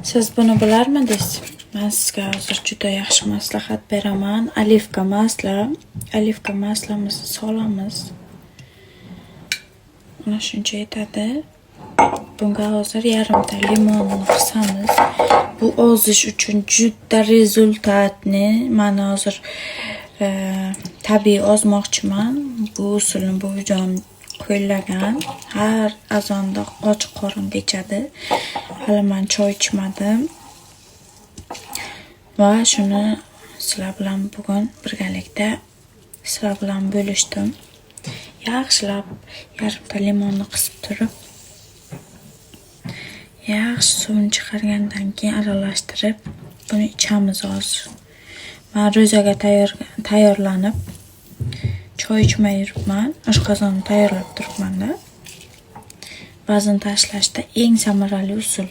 Siz buni bilarmidingiz? Men sizga hozir juda yaxshi maslahat beraman. Оливка масло, оливка масло mizni solamiz. Mana shuncha yetadi. Bunga hozir yarimta limonni qisamiz. Bu ozish uchun juda результатный. Man hozir tabiiy ozmoqchiman. Bu usulni buvijon qo'llagan. Har azonda och qorinda ichadi. Hali man choy ichmadim. Va shuni sizlar bilan bugun birgalikda sizlar bilan bo'lishdim. Yaxshilab yarimta limonni qisib turib, yaxshi suvini chiqargandan keyin aralashtirib, buni ichamiz hozir. Man ro'zaga tayyorlanib, choy ichmay yuribman. Oshqozonni tayyorlab turibman-da. Vazn tashlashda eng samarali usul.